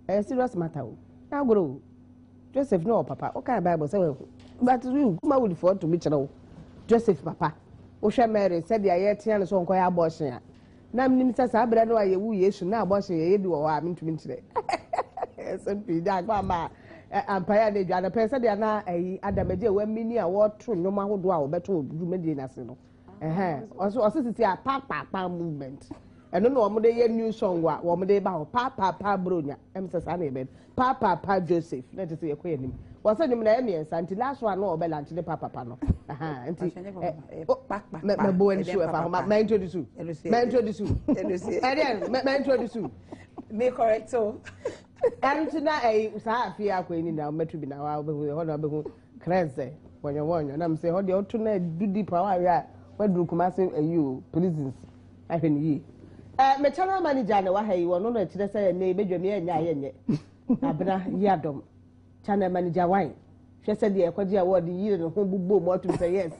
Ɛyɛ serious matter o. Na agorɔ o. Joseph ne wɔ papa. Wokae Bible sɛ wahu. But you, Kumawudifoɔ tumi kyerɛ wo. Joseph papa. Wohwɛ Mary sɛdeɛ yɛtea no sɛ ɔnkɔyɛ abortion a. Na menim sɛ saa berɛ no a yɛwu Yesu na abortion yɛyɛ bi wɔ hɔ a mentumi nkyerɛ. Ɛsɛm pii gya akɔ ama ampaeɛ a na ɛdwa anɔpɛ sɛdeɛ na ayi Adam agye wamini a wɔto nnwom ahodoɔ a wɔbɛto wɔ dwumadie no ase no. Ɛhɛn ɔse ɔse sisi a pa pa pa movement ɛno na wɔn de yɛ new song a wɔn de ba hɔ pa pa pa bronya ɛm sɛ saa na yɛbɛn pa pa pa Joseph na ɛte sɛ yɛkɔ yɛn anim wɔsɛ nnwom na ɛyɛ mmiɛnsa nti last one no ɔbɛ lanche ne pa pa pa no nti ɛ mɛ mɛ bo ɛni so ɛfa ho ma mɛ introduce mɛ introduce ɛdeɛ mɛ mɛ introduce. Me correct o. Ɛno ti na ɛyi saa afei akɔ yi ni na mɛtu bi na wa bɛhu ɛhɔ na bɛhu. Krɛsɛ, wɔnyɔwɔnyɔ, na mesɛ ɛhɔ deɛ woto no adu deep a woahwɛ a woaduru Kumase ayi o, prisons, ahwɛ no yie. Eh, me channel manager na waha yi, wɔno na ɛkyerɛ sɛ ɛnɛ yɛbɛdwam yɛnyɛ a yɛnyɛ. Abena yi adɔm, channel manager wan, hwɛ sɛ deɛ ɛkɔgye award yiri ne ho bobɔ mu atum sɛ yes.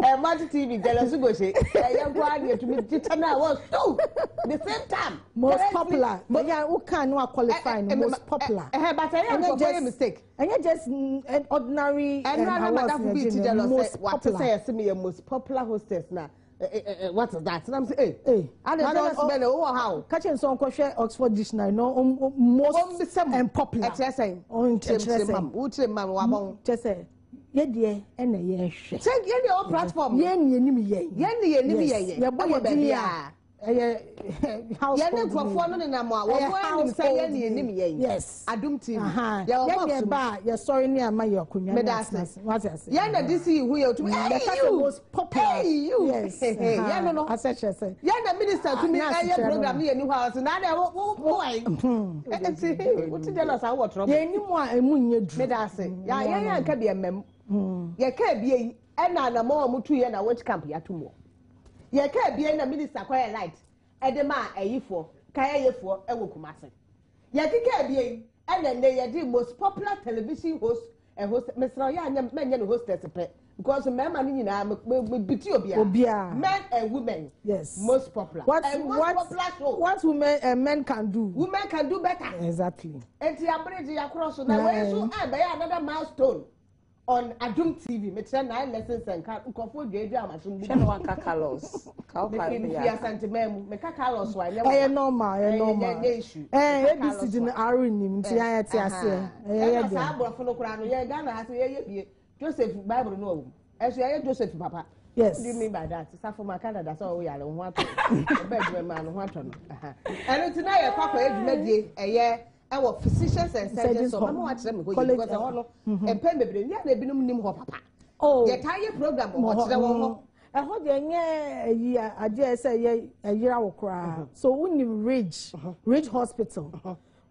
Eh, Multi TV, jealous go she. Eh, yɛn nko ara deɛ tumi gye channel awards too, the same time. Most popular. Yeah, who can no qualify no most popular. Eh, but I am for mistake. And you just ordinary and awards bi ti jealous most popular. What say me most popular hostess na. What is that? And I'm saying, hey, hey, I don't know oh how. Catch and so on Oxford Dictionary no most and popular. Ɛkyerɛ sɛn? Kyerɛ mam. Wo kyerɛ mam wa bɔn. Kyerɛ sɛ yɛ deɛ ɛna yɛhwɛ. Sɛ yɛn deɛ wɔ platform. Yɛn ni yɛnim yɛn. Yɛn ni yɛnim yɛn. Yɛbɔ yɛ din a. Ɛyɛ household yɛne nkurɔfoɔ no nenam a wɔn anim sɛ yɛn ne yɛnim yɛn. Yes. Adum TV. Yɛwɔ box mu. Yɛn ba a yɛsɔre ne ama yɛ akonnwa ne atena ase. Wate ase. Yɛn na DC yi hu yɛ otumi. Ɛyi you. Most popular. Ɛyi you. Yes. Yɛn no no. Asɛ kyerɛ sɛ. Yɛn na minister tumi ɛyɛ program ne yɛn ni hɔ a ɔsɛ na adɛ wo wo wo ayi. Ɛti wo ti jealous awɔ trɔbɔ. Yɛn ni mu a emu nyɛ duru. Meda ase. Yɛn yɛn nka bi ɛmɛm. Yɛ ka ebie yi ɛna anamɔ a wɔn tu yɛ na witch camp yɛato mu. Yɛka abien na minister kɔyɛ light ɛde maa ayifoɔ kayayefoɔ ɛwɔ Kumasi. Yɛkeka abien ɛna nnɛ yɛde most popular television host ɛ host mesrɛ ɔyɛ anyɛ mɛnyɛ no hostess pɛ because mmarima no nyinaa me me biti obiara. Obiara. Men and women. Yes. Most popular. What and most what popular show. What women and men can do. Women can do better. Exactly. Enti abereje yakorɔ so na wei nso ɛbɛyɛ another milestone. On Adum TV, mekyerɛ nine lessons and ka nkurɔfoɔ dwaadwa ama so mbu. Hwɛ na wanka Carlos. Ka wo pa bi ya. Asanteman mu. Meka Carlos wa nyɛ. Ɛyɛ normal, ɛyɛ normal. Ɛyɛ issue. Eh, ABC di no R nim nti ayɛ te aseɛ. Ɛyɛ yɛ deɛ. Saa aborɔfo no koraa no yɛ Ghana ha sɛ yɛyɛ bie. Joseph Bible no wɔ mu. Ɛso yɛyɛ Joseph papa. Yes. What do you mean by that? Safo ma Canada sɛ ɔwɔ yare ho atɔ. Ɔbɛ adwuma mu ano ho atɔ no. Ɛno nti na yɛ kɔ akɔyɛ dwumadie ɛyɛ ɛwɔ physicians and surgeons hɔ mama wakyerɛ me hɔ yie because ɛhɔ no mhm. mpɛn bebree ní ɛna ebinom nim hɔ papa oh. yɛtaa yɛ program wɔ hɔ kyerɛ wɔn hɔ. ɛhɔ deɛ nyɛ ɛyi adeɛ sɛ ɛyɛ ɛyera wɔ koraa mhm. so wonim ridge mhm. Ridge Hospital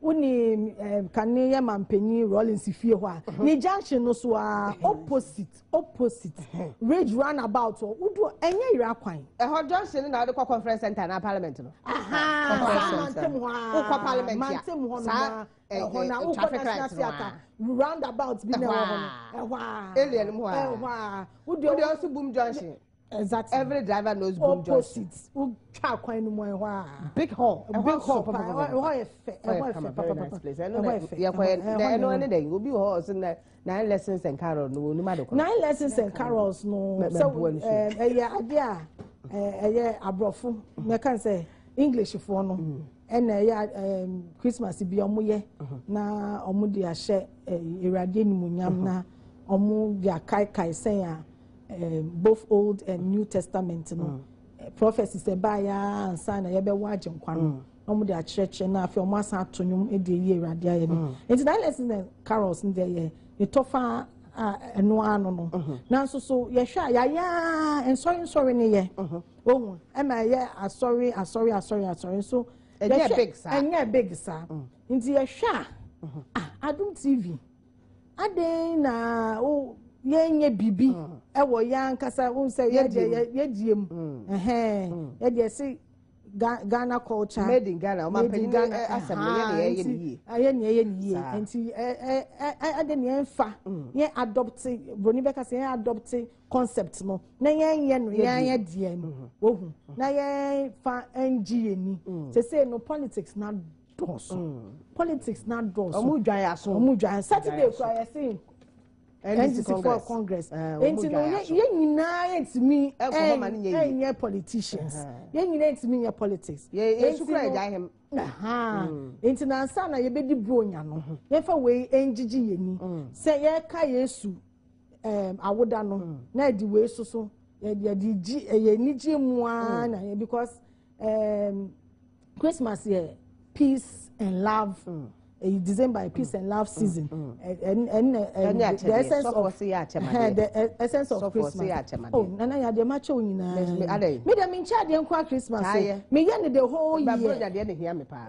wonim ɛɛ kane yɛ mampanyin Rollins fie hɔ a ne junction no so a opposite opposite Ridge roundabout hɔ wodu ɛnyɛ yera kwan. Ɛhɔ junction na wɔde kɔ conference center na parliament no. Saa mantam hɔ a wokɔ parliament a mantam hɔ no a ɛhɔ na wokɔ National Theatre roundabout bi na ɛwɔ hɔ no ɛhɔ a alien mu hɔ a ɛhɔ a wode ɔsi Boom Junction. Exactly. Every driver knows Boom Junction. Opposite. Wotwa kwan no mu ɛhɔ a. Big hall. Big hall papa. Ɛhɔ yɛ fɛ. Ɛhɔ yɛ fɛ papa papa. Ɛhɔ yɛ fɛ. Yɛkɔ yɛ ɛno ɛne dɛ obi wɔ hɔ ɔsi na Nine Lessons and Carols no wɔn ade korɔ. Nine Lessons and Carols no sɛ ɛyɛ ade a ɛyɛ aborɔfo mɛka sɛ English foɔ no ɛna ɛyɛ Christmas bi wɔn yɛ na wɔn de ahyɛ Awurade animuonyam na wɔn de akaekae sɛn a both Old and New Testament no prophecies ɛbaeɛ ansa na yɛbɛwɔ Agyenkwa no. Na wɔn de akyerɛkyerɛ na afei wɔn asan ato nnwom de ayi Awurade ayɛ no mm. Nti Nine Lessons and Carols no deɛ yɛ ne tɔfa a ɛno ano no mhm. Nanso so yɛhwɛ a yɛayɛ nsɔre nsɔre ne yɛ mhm. Ohun ɛma ɛyɛ asɔre asɔre asɔre asɔre nso ɛnyɛ big saa, ɛnyɛ big saa mm. Nti yɛhwɛ a mhm. ah, Adum TV adan na o yɛnyɛ biribi mm. ɛwɔ yɛn ankasa ohun sɛ yɛdeɛ yɛdie mu ɛhɛn yɛdeɛ si. Ghana culture. Made in Ghana. Ɔma panyin no asɛm no yɛ nea ɛyɛ ne yie. Ɛyɛ nea ɛyɛ ne yie. Nti ɛ ɛ ɛde nea ɛnfa mm. yɛn adopt broni bɛka sɛ yɛn adopt concept no na yɛn yɛ no yɛn yɛ deɛ no mm-hmm. wohu na yɛn fa ngye yɛn ni. Mm. Sese no politics na adɔɔso, politics na adɔɔso. Ɔmo dwan aso. Ɔmo dwan. Saturday kura yɛ se NDC for Congress, nti no yɛn nyinaa yɛntumi ɛnyɛ politicians, yɛn nyinaa yɛntumi nyɛ politics. Yɛ sukura ɛgya hɛm. Nti na ansa na yɛbɛdi buronya no, yɛmfa wei ngyigye yɛn ni sɛ yɛka Yesu awoda no na yɛde wei soso yɛde gyi ɛyɛ anigye mu ara na yɛ, because Christmas yɛ peace and love. December yɛ peace and love season and the essence of the essence of Christmas. Oh, Nana, yɛ adeɛ ma kyɛw nyinaa. Mi de mi nkyɛn adeɛ nkɔ Christmas o, mi yɛ ne the whole year.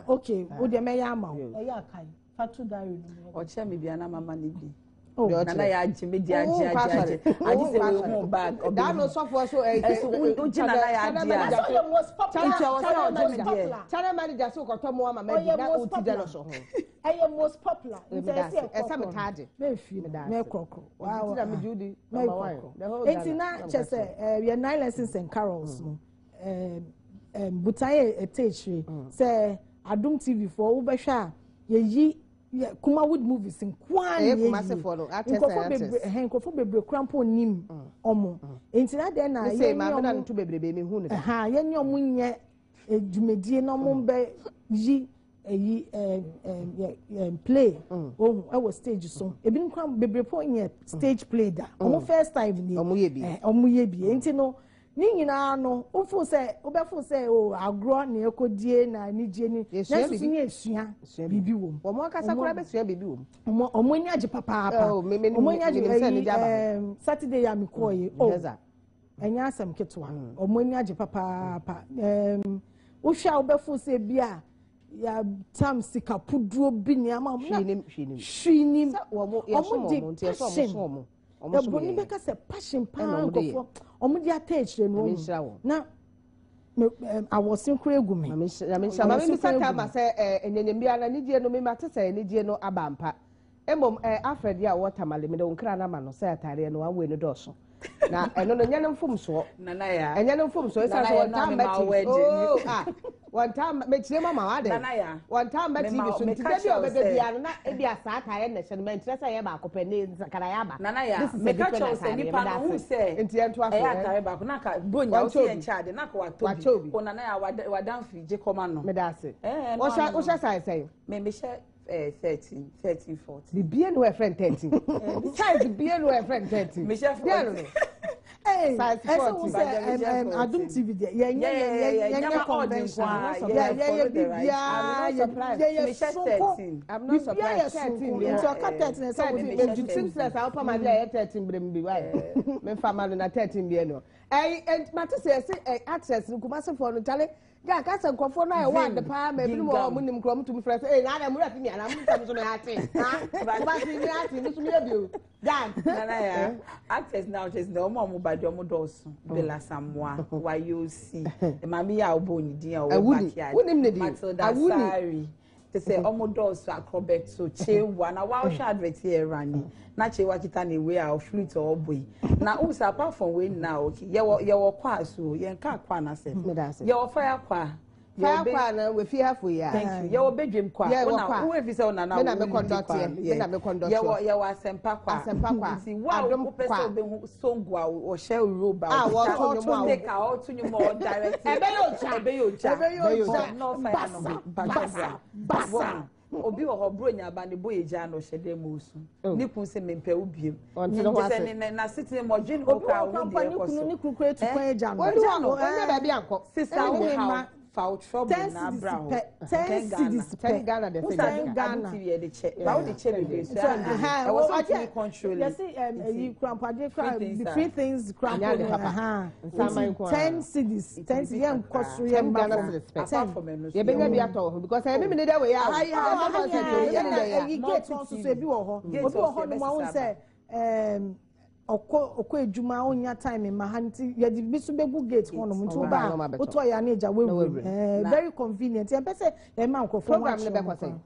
Okay, o deɛ mɛyɛ ama o, ɛyɛ akan fatu diary no. Ɔkyɛ mi bi anam ama ne bi. Nana yɛ agye mi di agye agye agye agye sɛ wei hu bag. Daano sɔfoɔ so ɛ. Ɛso wogye Nana yɛ agye a. Nti ɔwɔ sɛ ɔgye mi deɛ. Channel manager so kɔtɔ mu ama mɛ bi na o ti jealous ho. Ɛyɛ most popular nti ɛsɛ ɛsɛ mi taagye. Mɛ fi mɛ korɔkorɔ. Nti na mi ju di number one. Nti na kyɛ sɛ yɛ Nine Lessons and Carols no, butan yɛ ɛtɛ akyire sɛ Adum TV foɔ wobɛhwɛ a, yɛyi Kumawood movies nkoa na yɛyi. Nkurɔfoɔ bebree ɛhɛn, nkurɔfoɔ bebree kura mpo nim ɔmo, nti na deɛ na yɛn ni ɔmo ɛhan yɛn ni ɔmo nyɛ dwumadie na ɔmo bɛ yi ɛyi ɛɛ ɛɛ play ohun ɛwɔ stage so. Ebinom kura bebree po nyɛ stage play da, ɔmo first time ni. Ɔmo yɛ bi. Ɔmo yɛ bi. Nti no ne nyinaa no, wofo sɛ wobɛfo sɛ o agorɔ na ɛkɔdie na anigye ni, nanso so ne esua biribi wɔ mu. Wɔn akasa koraa bɛsua biribi wɔ mu. Ɔmo ani agye papaapa, ɔmo ani agye. Ɛyi Saturday a mi kɔɔ yi o, ɛnyɛ asɛm ketewa, ɔmo ani agye papaapa. Wohwɛ a, wobɛfo sɛ bi a yɛatam sika puduo bi nneɛma na hwii nim. Ɔmo de passion, ɛbɔnni bɛka sɛ passion paa, nkɔfoɔ ɔmo de ata akyire no ɔmo na awɔsen kura egu mi. Maame bisa tama sɛ ɛnyɛnyɛm biara anigye no, mema te sɛ anigye no aba mpa. Mmom Alfred a ɔwɔ Tamale, mede wo nkra no ama no sɛ ataareɛ no wawe no dɔɔso na ɛno no nyɛ no mfomsoɔ, ɛnyɛ no mfomsoɔ, ɛsiane sɛ wɔntaa mma TV, oh, ah, wɔntaa mma mɛkyerɛ mu ama wade, wɔntaa mma TV so, nti da bi a ɔbɛbɛ biara no na ebi a saa ataareɛ na ɛhyɛ no, mɛnkyerɛ sɛ ɛyɛ baako pɛ ne nsakara yɛ aba. Nana ya, meka kyerɛw sɛ nipa no hu sɛ nti yɛn to aso ɛyɛ ataareɛ baako na ka bronya wo sɛ yɛn kyɛ ade na ka watɔ bi o. Nana ya, wadanfo gye kɔma no. Meda ase. Wohyɛ size sɛn? Me mehyɛ 13, 13, 14. Bibie no ɛfrɛ 13 size bie no ɛfrɛ 13. Mehyɛ 14. Size 14. Ɛsɛ sɛ Adum TV deɛ, yɛnyɛ yɛnyɛ convention, yɛyɛ bibiara, yɛyɛ sonko, bibiara yɛ sonko, nti ɔka 13 ɛsɛ wɔn ti. Seamstress a wopam ade a ɛyɛ 13 brɛ mu bi wa memfa ma no na 13 bie no ɛyi. Mate sɛ ɛsɛ ɛ actress no Kumasefoɔ no kyale gya aka sɛ nkurɔfoɔ no ayɛ wade paa ma ebinom wɔ ɔmo nim kurɔ ɔmo tumi frɛ sɛ ee na mo rɛ fi mi ana mo nsɛm so mi ate ha Kumase mi ate mi so mi yɛ bi o gya. Nana ya, actors na actress na ɔmo a ɔmo ba de ɔmo dɔɔso. Bella Samoa, Wayosi, maame yi a ɔbɔ ne din a ɔwɔ backyard, Wonim ne din? Matilda Sari, te sɛ ɔmo dɔɔso, Akrɔbɛto, Chewa na wahwɛ advert yɛ ɛra na Chewa kita ne wei a flute a ɔbɔ yi na n sɛ apart from wei nyinaa, okay, yɛwɔ kɔ a so yɛn kaa kɔ anasɛ yɛwɔ fire kɔ a. Fire kɔ a na wefi hafo yi a. Thank you. Yɛwɔ bedwam kɔ a wona wo efi sɛ wona na wo mi kɔ a mi na mi kɔndɔteɛ. Yɛwɔ Asɛmpa kɔ a. Asɛmpa kɔ a. Nti wo a wopɛ sɛ wobɛhu songo a ɔhyɛ robe a wɔto nnwom a stick a ɔto nnwom a ɔdirect. Ɛbɛyɛ ogya. Ɛbɛyɛ ogya. Ɛbɛyɛ ogya, basa basa basa. Obi wɔ hɔ, buro nyaba ne bo yɛ gya na ɔhyɛ dɛm osu ne kun sɛ mempɛ wo biem sɛ ne n'asetena mu ɔdwe ne ho Obi kora wɔ wo kwan pa deɛ ne ɛkɔ kunu so ne kunu kura etu kwan agya no. Wɔn wɔ wɔnyɛ baabi ankɔ. Sisa, wo Ɛne haw ma fa wo trouble 10 na cedis abra hɔ. pɛ, 10 cedis 10 pɛ. Ghana de Wusa sɛ 10 Ghana Ghana. TV yɛ de kyɛ ba, wo de kyɛ bebree so So, ɛha ɛwɔ sɛ wotumi control it. Yɛsi ɛyi kurampade kura Free things free things Anyɛ ade krampo papa. no. Nsaman nko ara. 10 cedis, 10 cedis, yɛn nkɔ soro, yɛn 10 mba Ghana fam. cedis pɛ. Apart 10. from ɛno so, Yɛbɛnya bi atɔ wɔ hɔ because ɛyɛ mímí ne dɛ wei a. Ayi ayi ayi, ɛna ɛyi gate hɔ nso so ebi wɔ hɔ. Gate Obi wɔ hɔ hɔ so nom ahun yɛbɛsesa. sɛ ɔkɔ edwuma, ɔnya time ma ha, nti yɛde bi so bɛgu gate hɔ nom, nti Ɔba a, na ɔma woba bɛtɔ. wotɔ yɛ ana egya Na wewura wawura. Very convenient. Yɛn pɛ sɛ yɛn ma nkurɔfoɔ ho Program ne akyerɛ bɛkɔ wɔn sɛn? kwan.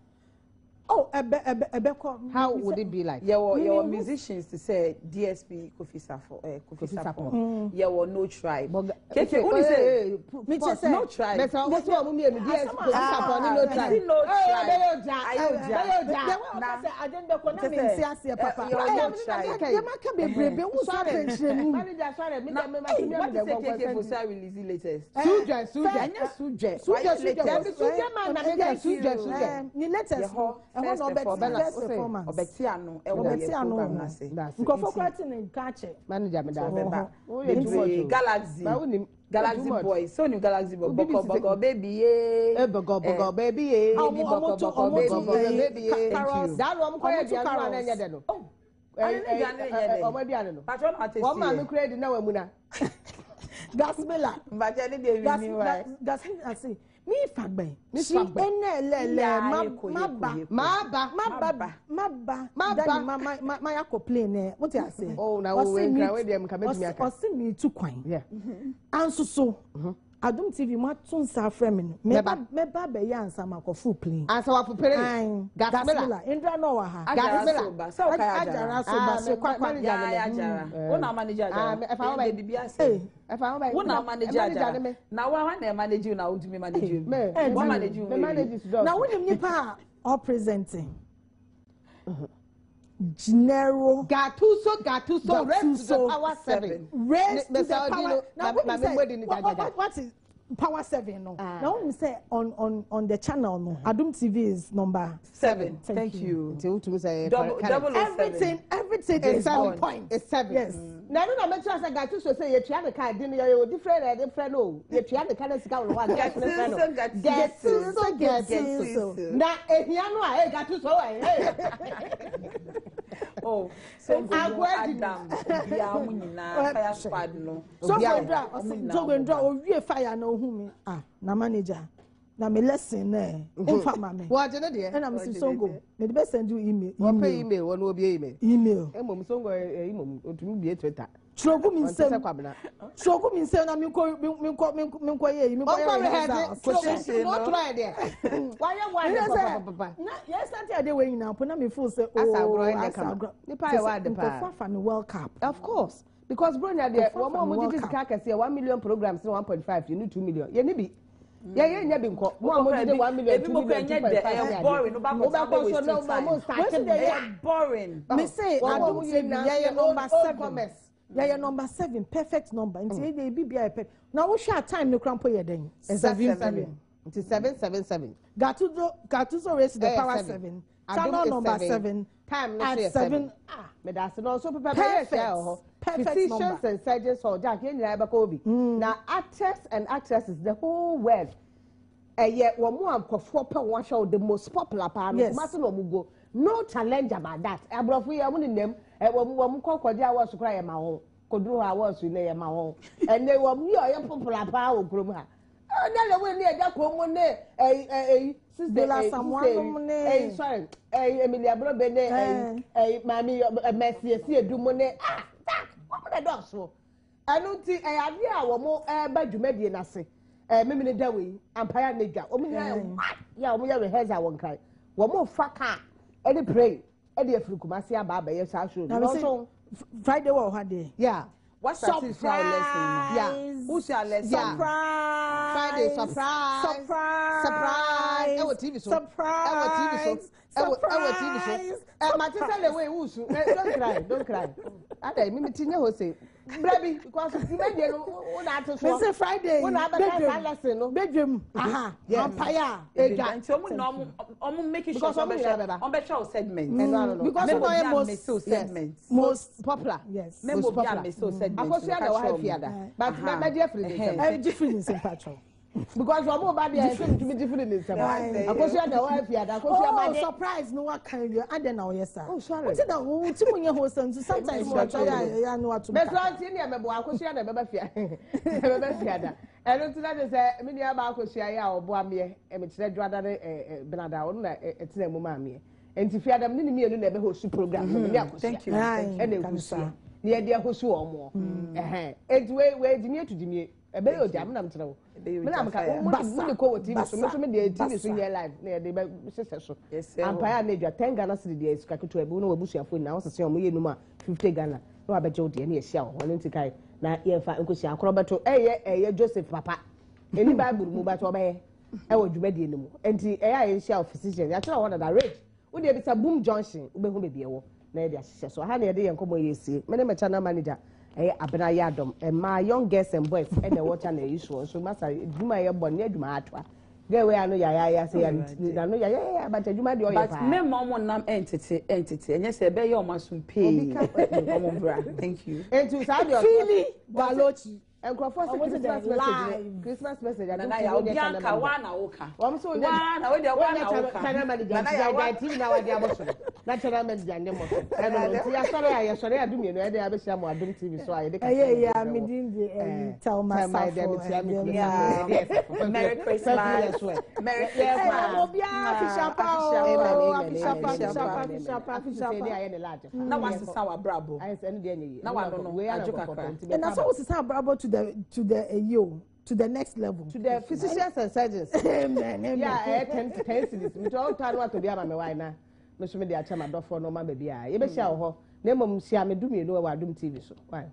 Oh, ɛbɛ ɛbɛ ɛbɛkɔ. How would it be like? Yɛwɔ musicians te sɛ DSP Kofi Safo, Kofi Sapon. Yɛwɔ No Tribe. KK wuli sɛ Mi kyɛ sɛ No Tribe. Mɛsɛ ɔmo sɛ ɔmo mienu DSP Kofi Sapon ne No Tribe. No Tribe. Ɛyɛ ɔgya. Ayɛ ɔgya. Ɛyɛ ɔgya. Deɛ wɔn ɔka sɛ ade no bɛkɔ na mi nti aseɛ papa. Yɛwɔ No Tribe. Yɛ ma ka bebrebe wo so apɛnkyerɛ mu. Manager sorry, mi Na dɛ mi ma hey, ti mi what mi is dɛ KK gbɔngbɔn Fosa release latest? Sujɛ sujɛ. Ɛnyɛ sujɛ. Sujɛ, Wayɛ sujɛ. latest. Dabi sujɛ man na mi kɛ sujɛ sujɛ. Ne latest no, ɛhɔ na ɔbɛte first performance. Ɔbɛte ano ɛwɔ Ɔbɛte yɛ ano program wɔ n'ase. That's it. Nkurɔfoɔ koraa te ne nka akyɛ. Manager mi da. Ɔbɛba. Woyɛ too much Bebree o. Galaxy. Ba wonim. Galaxy Too much. Boy. So new Galaxy Boy. Obi bi Bɔkɔ ti sɛ- bɔkɔ baby ye. Eh, bɔgɔ bɔgɔ baby ye. Baby Ɔmo- ɔmo bɔkɔ to- bɔkɔ ɔmo baby to, ye. baby ye. Thank you. Daa no ɔmo kɔyɛ Ɔmo to aduane no a na carols. ɛnyɛ dɛ no. Ɔno ne aduane no nyɛ dɛ. Ɔmo aduane no. Patro na ate Wɔn maame si. kura di na wɔn mu na. Gasmila. Mbakyɛ ne deɛ Gas mi ni wa. gas gasmila se mi fa gbɛn. Mi Si fa gbɛn. ene ɛlɛlɛ Ya, ma eko, ma yeko, ba. yeko. Maa ba. Ma Ma ba ba. ma ba Ma ba. dani ma ma ma ma ya complain ɛ o ti ase. Oh, na wo Ɔse nkra, mi wo deɛ nka mɛtumi ɔse- aka. Ɔse mi tu kwan. Yeah. Ansoso. Adum TV mo ato nsa afrɛ mi no. Mɛba. Mɛba mɛba abɛyɛ ansa ma kɔ full plane. Ansa wafo pere. Ayi. Gasmila. Ndra náà wɔ ha. Ajara Gasmila. so ba. Sɛ ɔka yɛ Ajara ajara. so ba Ah, so me- kwakwa. manager Ya ne ya me. ajara. Wo na manage ajara. Ah, ɛfa wo bɛ. Ɛyɛ bibi asɛ. Ɛfa wo bɛ. Wo na manage Manager ne ajara. me. Na wa wa na manage you na wontumi manage you. Me. Wa manage you. Me manage to dɔɔso. Na wonim nipa a ɔpresenting. Gennaro. Gatuso Gatuso raise to the Gattuso power seven. Raise Me- to the Mr. power. Odino, Na ma- wonim ma- sɛ me di ni what- jajaja. what is power seven no? Ah. Na wonim sɛ on the channel no, Adum TV is number 7. Thank Thank you. Nti wotumi sɛ Double double O seven. Everything It's is on seven. point. It's seven. Yes. Na ɛno na mɛkyerɛ sɛ Gatuso sɛ yɛtua ne ka di no yɛyɛ odi frɛ na yɛde frɛ no o. Yɛtua ne ka na sika wɔ hɔ a Gatuso frɛ no. Gatuso, Gatuso Gatuso. Gatuso. Na ehia no a ee Gatuso wɔ ee. Oh, so Agoa di ni. Adam, bia mo nyinaa fire squad no. Obiara. Sogwendra Ɔmo nyinaa Sogwendra ɔmo ba. owie fire na ohun mi ah na manager na me lesson na nfa ma me. Wɔgye ne deɛ. Ɛna me si Songo me de bɛ send you email. Wɔpɛ email wɔn obi email. Email. Emom Songo ɛyi mom otumi bie Twitter. Twerɛgu mi Ɔnte sɛ nsam. Kwabena. Twerɛgu mi nsam na mi nkɔ mi nkɔ mi nkɔ yɛ yi mi nkɔ Ɔnkɔ yɛ rehɛse. Kɔhyehyɛ no. N'otura yɛ deɛ. Wayɛ wa de papapapa. Na yɛ sante ade wɔ nyinaa po na mi feel sɛ Asa agorɔ yɛ asa kama. agorɔ. Nipa yɛ wa ade paa. Nkɔfo afa mi World Cup. Of course, because bro nya deɛ Nkurɔfoɔ wɔn a wɔn gyegye afa sika kɛseɛ 1 million programs ne 1.5 yɛ ne 2 million yɛ ne bi yɛ yɛ nya bi nkɔ mo a mo gyegye 1 million 2 million 2.5 Ɛyɛ boring. Wo wo bɛ kɔ so na mo start Wetin dey Ɛyɛ boring. Me say Wɔn a Adum wɔn yɛ TV nyinaa yɛyɛ yɛ number old 7. commerce. Yɛyɛ number 7, perfect number, nti yɛ de ebi bia yɛ pɛ na wohwɛ a time ne kora mpo yɛ dɛn? 7 7 7 nti 7 7 7. Gatuso raise to the Ɛyɛ power 7. 7 Adum channel is number 7. 7 Time no so at yɛ 7 7. Ah. Medase no nso pepɛ bɛyɛ hyɛ wɔ hɔ. Perfect Physicians number. and surgeons hall Jack yɛn nyinaa bɛkɔ obi na actors and actresses, the whole world, ɛyɛ wɔn mu a nkɔfoɔ pɛ wɔn ahyɛ wɔ the most popular paa no. Kumasi na wɔn go, no challenge about that. Aborɔfo yi wɔn nenam ɛ wɔn kɔ kɔgye awards koraa yɛ ma wɔn koduru hɔ awards yi na yɛ ma wɔn. Ɛnɛ wɔn yi a ɔyɛ popular paa wɔ kurom ha ɛnɛ na wɔn ni ɛgya kurom mu ne ɛyi ɛyi sister Bela ɛyi Samoa sister nom ne- ɛyi sorry ɛyi Emilia Brobe ne ɛyi ɛyi maame ɛ Mercy Esi Edu mu ne ah tak wɔn na dɔɔso. Ɛno nti ɛyɛ adeɛ a wɔn ɛreba dwumadie n'ase ɛɛ mímini da wei ampaya ne dwa wɔn nyinaa yɛ wa yɛ a wɔn yɛ rehearsal wɔn kan wɔn fa kaa ɛde pray ɛde afiri Kumasi aba abɛyɛ saa show Na no me say nso. Friday wɔ hɔ adeɛ. Yeah. What's that is your lesson? Yeah. Who's your lesson? Yeah. Surprise. Friday surprise. Surprise. Surprise. Ɛwɔ TV so. Surprise. Ɛwɔ TV so. Ɛwɔ TV so. Ɛ mate sɛ lewe wusu. Ɛ don't cry, don't cry. Ada mi mi ti nye hɔ se brɛbi because dwumadie no wo na ate Me so. say Friday. Wo na abɛka saa lesson no. Bedroom. Aha. Yes. Ampaya. Edwa. Nti ɔmo na ɔmo make sure Because sɛ ɔmo nyinaa bɛba. ɔmo bɛhwɛ o segment. Ɛno ano no. Because Memo ɔmo yɛ bi a most mese o segment. Most popular. Yes. Memo Most bi a popular. mese o segment. Akosua na ɛwɔ ha fiada but mɛgye afiri ne nsam. Ɛgye firi ne nsam patro. Because wɔn ba deɛ ɛsɛ ntumi gye firi ne nsam. Aye. Akosua na ɛwɔ ha fiada akosua ba Oh, de. surprise no wa kan wie adɛn na ɔyɛ saa? Oh, sorry. Wote na wo ti mu nyɛ ho sɛ nso sometimes wɔtɔ yɛ yɛ ano ato mu. Mɛsirɛ nti ne ɛmɛboa akosua na ɛbɛba fia ɛbɛba fiada. Ɛno nti na de sɛ me nua ba akosua yi a ɔboa meɛ ɛmɛkyerɛ dwada ne ɛ ɛ benada ɔno na ɛtena mu maa meɛ nti fiada ne ne mmienu na ɛbɛhɔ program no ne akosua. Thank you. Aye. Ɛna Kan ehusu saa. ne yɛde ahosu wɔn mo ɛhɛn eti wei wei gyimie tu gyimie. Ɛbɛyɛ ogya, me na mekyerɛ wo. Me na meka, mo de kɔ wɔ TV so, me nso me deɛ TV so nyɛ live na yɛde bɛ hyehyɛ so. Ampaeɛ a na edwa 10 Ghana cedi deɛ sika ketewa bi, wo ne w'abusuafoɔ nyinaa wosese wɔn yɛ num a 50 Ghana na wabɛgye wo deɛ na yɛhyia wɔ hɔ. Ɛno nti kae na yɛmfa nkɔhyia akorɔ bɛto ɛyɛ ɛyɛ Joseph papa. Ɛni Bible mu but ɔbɛyɛ ɛwɔ dwumadie no mu. Nti ɛyɛ a yɛnhyia wɔ physician. Yɛakyerɛ hɔ dada Rage. Wo deɛ bisa Boom Junction, wobɛhu baabi ɛwɔ na yɛde ahyehyɛ so. Aha na yɛde yɛn nkɔmmɔ yi asie. Me ne me channel manager ɛyɛ Abena Yiadom. Mmaa, young girls and boys ɛna ɛwɔ channel yi soɔ. Nso masa adwuma a yɛbɔ no nyɛ adwuma atoa. Girl wei ano yayaaya sɛ yɛ n'ano yayaaya but adwuma deɛ ɔyɛ But paa. mɛma ɔmo nam ɛntete ɛntete ɛnyɛ sɛ ɛbɛyɛ ɔmo asom pee. Ɔmo bra. Thank you. Enti saa deɛ Fili Balochi. Nkurɔfoɔ sɛ Ɔmo sɛ Christmas dɛ message live. Christmas message adi Nana ti ya wonyɛ obi channel anka manager. wa na woka. Wɔn nso wonyɛ Wa na wo deɛ wa na wonyɛ woka. channel manager Nana nti ya wa. gyae TV na wade abɔ so no na channel manager nyɛ mmɔ so. Ɛno no nti yɛasɔre a yɛsɔre a dumienu ɛde abɛhyia mo Adom TV so a yɛde kasa Ɛyɛ no yɛ a bɛbrɛ me wo. din de ɛyi Eh, Thelma Thelma Safo. deɛ mekyia me kunu Yeah. Safo, yɛde yɛ Safo. Merry Christmas. Merry Christmas. Obiara afisapa o, Amen, amen, afisapa, amen, afisapa, amen, amen. afisapa, Afisapa afisapa. deɛ ayɛ ne large. Na wasesa w'abrabɔ. Ayɛ sɛ ɛno deɛ nyɛ yie. Na wano no, Wei ara adwo nkɔkɔ kakra. nti And mɛka that's aba. what was abrabɔ to the ɛyi o, to the next level. To the physicians and surgeons. Amen, amen. Yeah, 10 10 cedis. Nti ɔtɔ ano atɔ bi ama me wae na me nso mede akyɛ m'adɔfoɔ no ma baabi a yɛbɛhyia wɔ hɔ na mmom hyia me 12 wɔ Adom TV so. Wae.